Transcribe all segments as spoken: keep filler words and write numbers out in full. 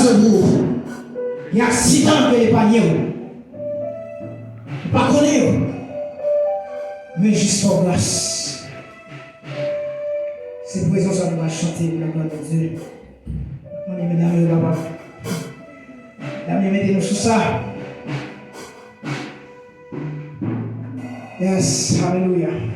Pou ou. Gen aksidan ke l epanye w. Ou pa konnen yo. Men jis fè w gras. Se pou rezon sa nou va chante pou la glwa de Dye. Mande medam yo kapab. Medam yo mete nou sou sa. Yes, alelouya.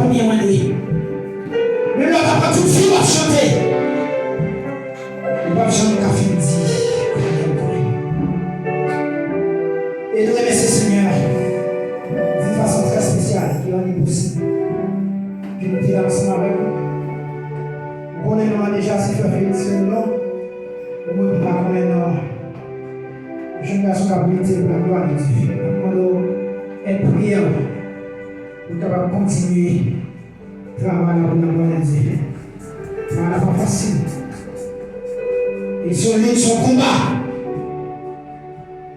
Konbyen mwen dwe? Menm lè w ta pran tout vi w ap chante, ou p ap janm ka fin di konbyen m dwe. E nou remèsye Senyè a yon fason trè espesyal ki rann li posib ke nou te la ansanm avèk ou. Ou konnen nou an deja, se frè Felix Fenelon. Ou mwen pa konnen non. Jèn gason k ap lite pou laglwa de Dye. N ap mande w èd priyè w pou w kapab kontinye travay la pou laglwa de Dye. Travay la pa fasil. E se yon lit, se yon konba.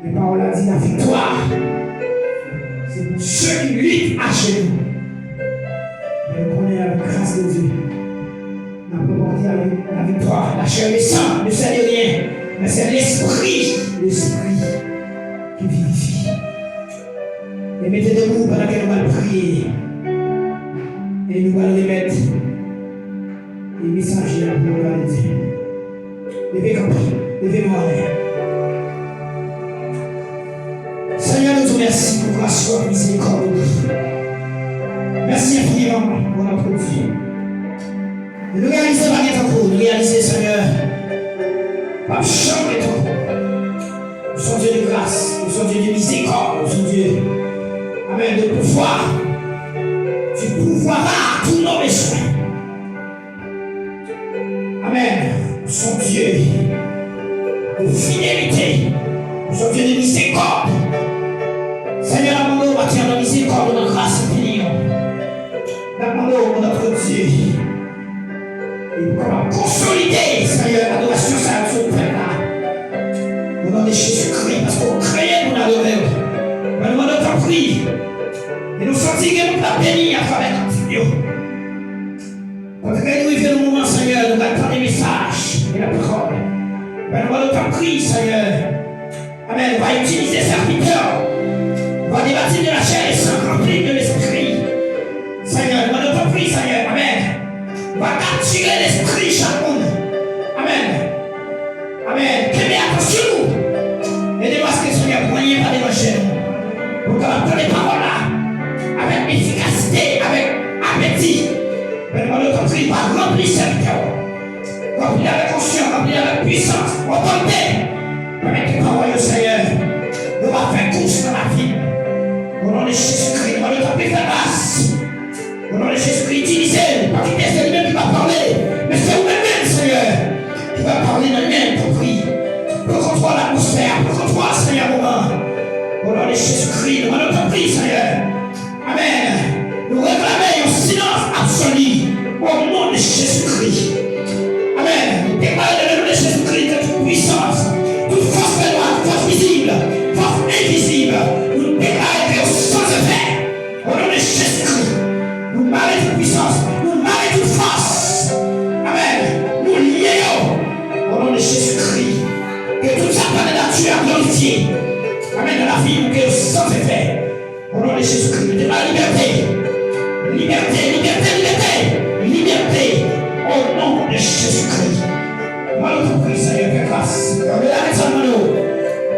Men pawòl la di la viktwa se pou ceux qui luttent à genoux. Men nou konnen avèk gras de Dye, n ap ranpòte avèk la viktwa. La chair et le sang ne sert de rien, mais c'est l'esprit, l'esprit qui vivifie. E mete debout pandan ke nou pral priye. E nou pral remèt e mesaje a pou glwa de Dye. Leve kanpe, leve nou anlè. Senyè, nou di w mèsi pou gras ou ak mizerikòd ou. Mèsi enfiniman, bon notre Dieu. Nou reyalize pa gen tankou, nou reyalize, Senyè, p ap janm gen tankou. Ou se yon Dye de gras, ou se yon Dye de mizerikòd, ou se yon Dye, amèn, de pouvwa. Tu pourvoiras à tous nos besoins. Amèn. Ou se yon Dye de fidelite, ou se yon Dye de mizerikòd. Senyè, n ap mande w, atire nan mizerikòd ou, nan gras enfini w. N ap mande w, mon notre Dieu, e pou kapab konsolide, Senyè, adorasyon sa yo sou pèp la. O non de Jezikri, paske w kreye pou n adore w. Men nou mande w tanpri, e nou santi gen moun k ap beni atravè kantik yo. Kote ke nou rive nan moman, Senyè, nou pral tande mesaj e lapawòl. Men nou mande w tanpri, Senyè, amèn, va itilize sèvitè w. Va debat li de la chair et sang, ranpli l de lespri. Senyè, nou mande w tanpri, Senyè, amèn. Va kaptire lespri chak moun. Amèn. Amèn. Kenbe atansyon nou. Ede nou aske, Senyè, pou anyen pa deranje nou. Pou n kapab tande pawòl la avèk efikasite, avèk apeti. Men nou mande w tanpri, va ranpli sèvitè w. Ranpli l avèk onksyon, ranpli l avèk pwisans, otorite. Pèmèt ke pawòl yo, Senyè, yo va fè kous nan lavi m. O non de Jezikri, nou mande w tanpri fè gras. O non de Jezikri, itilize l. Pa kite se li menm ki va pale, men se ou menm menm, Senyè, ki va pale nan nen, tanpri. Pran kontwòl atmosfè a, pran kontwòl, Senyè, moman. O non de Jezikri, nou mande w tanpri, Senyè. Amèn. Nou reklame yon silans absoli o non de Jezikri. Amèn. Nou deklare nan non de Jezikri ke tout pwisans, tout fòs fè nwa, tout fòs vizib, fòs envizib, nou deklare ke yo san efè. O non de Jezikri, nou mare tout pwisans, nou mare tout fòs. Amèn. Nou lye yo. O non de Jezikri, ke tout sa pa de nati a glorifye. Amèn. Nan lavi nou, ke yo san efè. O non de Jezikri, nou deklare libète. Libète, libète, libète. Libète. O non de Jezikri. Mande w tanpri, Senyè, fè gras. Lave lavi sa nou yo.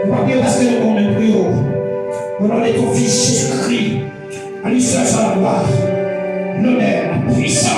Nou pa priye paske nou konnen priye w. O non de ton Fils Jésus-Christ, à lui seul soit la gloire, l'honneur, la puissance.